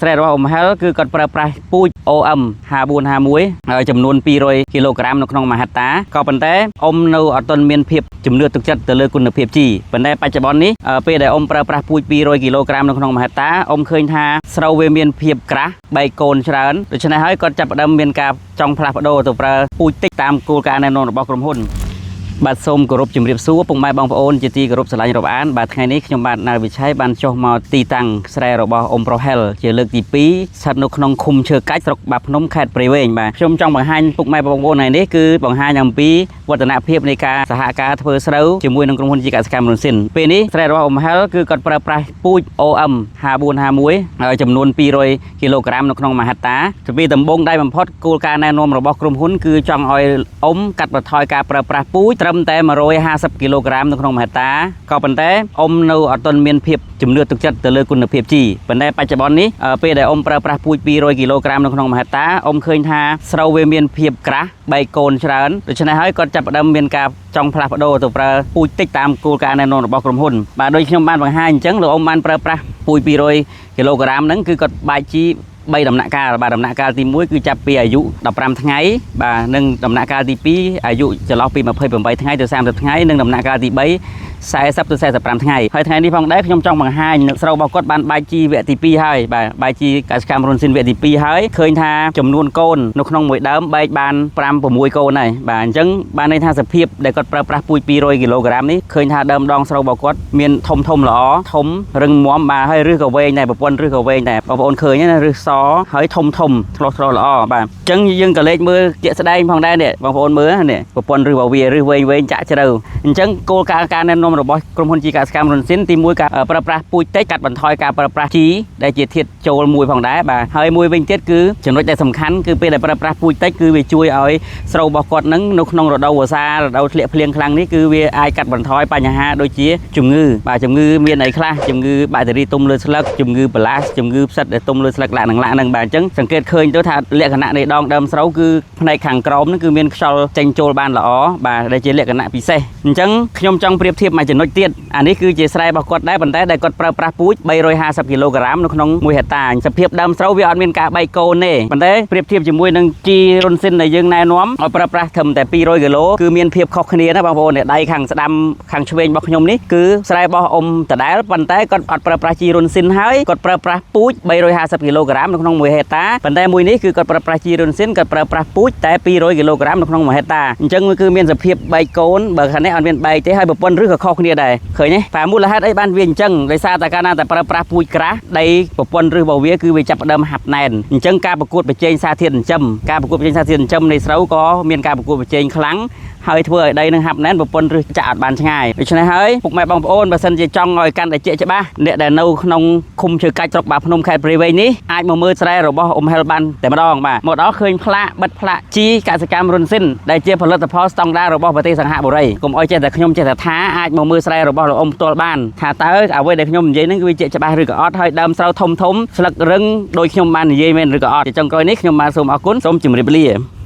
ស្រែរបស់អ៊ំហិលគឺគាត់ប្រើប្រាស់ពូជ OM 5451ហើយចំនួន200គីឡូក្រាមនៅក្នុងមួយហិកតាក៏ប៉ុន្តែអ៊ំនៅអត់ទាន់មានភាពជំនឿទុកចិត្តទៅលើគុណភាពជីប៉ុន្តែបច្ចុប្បន្ននេះពេលដែលអ៊ំប្រើប្រាស់ពូជ200គីឡូក្រាមនៅក្នុងមួយហិកតាអ៊ំឃើញថាស្រូវវាមានភាពក្រាស់បែកកូនច្រើនដូច្នេះហើយគាត់ចាប់ផ្ដើមមានការចង់ផ្លាស់ប្ដូរទៅប្រើពូជតិចតាមគោលការណ៍ណែនាំរបស់ក្រុមហ៊ុន បាទសូមគោរពជំរាបសួរពុកម៉ែបងប្អូនជាទីគោរពស្រឡាញ់រាប់អានបាទថ្ងៃនេះខ្ញុំបាទណាល់វិឆ័យបានចុះមកទីតាំងស្រែរបស់អ៊ំប្រុសហែលជាលើកទី2ស្ថិតនៅក្នុងឃុំឈើកាច់ស្រុកបាភ្នំខេត្តព្រៃវែងបាទខ្ញុំចង់បង្ហាញពុកម៉ែបងប្អូនថ្ងៃនេះគឺបង្ហាញអំពីវឌ្ឍនភាពនៃការសហការធ្វើស្រូវជាមួយនឹងក្រុមហ៊ុនជាកសិកម្មរុនស៊ីនពេលនេះស្រែរបស់អ៊ំហែលគឺគាត់ប្រើប្រាស់ពូជ OM 5451ហើយចំនួន200គីឡូក្រាមនៅក្នុងមួយហិកតាពីដំបូងដៃបំផុតគោលការណ៍ណែនាំរបស់ក្រុមហ៊ុនគឺចង់ឲ្យអ៊ំកាត់បន្ថយការប្រើប្រាស់ពូជត្រឹមតែ150គីឡូក្រាមនៅក្នុងមួយហិកតាក៏ប៉ុន្តែអ៊ំនៅអត់ទាន់មានភាពជំនឿទុកចិត្តទៅលើគុណភាពជីប៉ុន្តែបច្ចុប្បន្ននេះពេលដែលអ៊ំប្រើប្រាស់ពូជ200គីឡូក្រាមនៅក្នុងមួយហិកតាអ៊ំឃើញថាស្រូវវាមានភាពក្រាស់បែកកូនច្រើនដូច្នេះហើយគាត់ចាប់ផ្ដើមមានការចង់ផ្លាស់ប្ដូរទៅប្រើពូជតិចតាមគោលការណ៍ណែនាំរបស់ក្រុមហ៊ុនបាទដូចខ្ញុំបានបង្ហាញអញ្ចឹងលោកអ៊ំបានប្រើប្រាស់ពូជ200គីឡូក្រាមហ្នឹងគឺគាត់បែកជី3ដំណាក់កាលបាទដំណាក់កាលទី1គឺចាប់ពីអាយុ15ថ្ងៃបាទនិងដំណាក់កាលទី2អាយុចន្លោះពី28ថ្ងៃទៅ30ថ្ងៃនិងដំណាក់កាលទី3 40ទៅ45ថ្ងៃហើយថ្ងៃនេះផងដែរខ្ញុំចង់បង្ហាញនៅស្រូវរបស់គាត់បានបែកជីវគ្គទី2ហើយបាទបែកជីកសិកម្មរុនស៊ីនវគ្គទី2ហើយឃើញថាចំនួនកូននៅក្នុងមួយដើមបែកបាន5 6កូនហើយបាទអញ្ចឹងបានន័យថាសភាពដែលគាត់ប្រើប្រាស់ពូជ200គីឡូក្រាមនេះឃើញថាដើមដងស្រូវរបស់គាត់មានធំធំល្អធំរឹងមាំបាទហើយរឹសក៏វែងដែរប្រព័ន្ធរឹសក៏វែងដែរបងប្អូនឃើញណារឹសសហើយធំធំឆ្លោះឆ្លោះល្អបាទអញ្ចឹងយើងក៏លេខមើលជាក់ស្ដែងផងដែរនេះបងប្អូនមើលនេះប្រព័ន្ធរឹសរបស់វារឹសវែងវែងចាក់ជ្រៅអញ្ចឹងគោលការណ៍ការណែនាំរបស់ក្រុមហ៊ុនជីកសិកម្មរុនស៊ីនទី1ការប្រើប្រាស់ពូជតិចកាត់បន្ថយការប្រើប្រាស់ជីដែលជាធាតុចូលមួយផងដែរបាទហើយមួយវិញទៀតគឺចំណុចដែលសំខាន់គឺពេលដែលប្រើប្រាស់ពូជតិចគឺវាជួយឲ្យស្រូវរបស់គាត់នឹងនៅក្នុងរដូវវស្សារដូវធ្លាក់ភ្លៀងខ្លាំងនេះគឺវាអាចកាត់បន្ថយបញ្ហាដូចជាជំងឺបាទជំងឺមានអីខ្លះជំងឺបាក់តេរីទុំលើស្លឹកជំងឺប្លាសជំងឺផ្សិតដែលទុំលើស្លឹកឡាក់នឹងឡាក់នឹងបាទអញ្ចឹងសង្កេតឃើញទៅថាលក្ខណៈនៃដងដើមស្រូវគឺផ្នែកខាងក្រោមហ្នឹងគឺមានខ្យល់ចេញចូលបានល្អបាទដែលជាលក្ខណៈពិសេសអញ្ចឹងខ្ញុំចង់ប្រៀបធៀបមួយចំណុចទៀតអានេះគឺជាស្រែរបស់គាត់ដែរប៉ុន្តែដែលគាត់ប្រើប្រាស់ពូជ350គីឡូក្រាមនៅក្នុង1ហិកតាសភាពដើមស្រូវវាអត់មានការបែកកូនទេប៉ុន្តែប្រៀបធៀបជាមួយនឹងជីរុនស៊ីនដែលយើងណែនាំឲ្យប្រើប្រាស់ត្រឹមតែ200គីឡូគឺមានភាពខុសគ្នាណាបងប្អូននេះដៃខាងស្ដាំខាងឆ្វេងរបស់ខ្ញុំនេះគឺស្រែរបស់អ៊ំដដែលប៉ុន្តែគាត់អត់ប្រើប្រាស់ជីរុនស៊ីនហើយគាត់ប្រើប្រាស់ពូជ350គីឡូក្រាមនៅក្នុង1ហិកតាប៉ុន្តែមួយនេះគឺគាត់ប្រើប្រាស់ជីរុនស៊ីនគាត់ប្រើប្រាស់ពូជតែ200គីឡូក្រាមនៅក្នុង1ហិកតាអញ្ចឹងគឺមានសភាពបែកកូនបើខាងនេះអត់មានបែកទេហើយប្រព័ន្ធរឹសក៏ខុសគ្នាដែរឃើញទេតែមូលហេតុអីបានវាអញ្ចឹងដោយសារតែកាលណាតែប្រើប្រាស់ពូជក្រាស់ដីប្រព័ន្ធរឹសរបស់វាគឺវាចាប់ផ្ដើមហាប់ណែនអញ្ចឹងការប្រកួតប្រជែងសារធាតុចិញ្ចឹមការប្រកួតប្រជែងសារធាតុចិញ្ចឹមនៃស្រូវក៏មានការប្រកួតប្រជែងខ្លាំងហើយធ្វើឲ្យដីនឹងហាប់ណែនប្រព័ន្ធរឹសចាក់អត់បានឆ្ងាយដូច្នេះហើយពុកម៉ែបងប្អូនបើសិនជាចង់ឲ្យកាន់តែជាក់ច្បាស់អ្នកដែលនៅក្នុងឃុំឈើកាច់ស្រុកបាភ្នំខេត្តព្រៃវែងនេះអាចមកមើលស្រែរបស់អ៊ំហិលបានតែម្ដងបាទមកដល់ឃើញផ្លាកបិទផ្លាកជីកសិកម្មរុនស៊ីនដែលជាផលិតផលស្តង់ដាររបស់ប្រទេសសង្ហបុរីកុំឲ្យចេះតែខ្ញុំចេះតែថាអាចមកមើលស្រែរបស់លោកអ៊ំផ្ទាល់បានថាតើអ្វីដែលខ្ញុំនិយាយហ្នឹងគឺវាជាក់ច្បាស់ឬក៏អត់ហើយដើមស្រូវធំធំស្លឹករឹងដូចខ្ញុំបាននិយាយមែនឬក៏អត់ជាចុងក្រោយនេះខ្ញុំបាទសូមអរគុណសូមជម្រាបលា។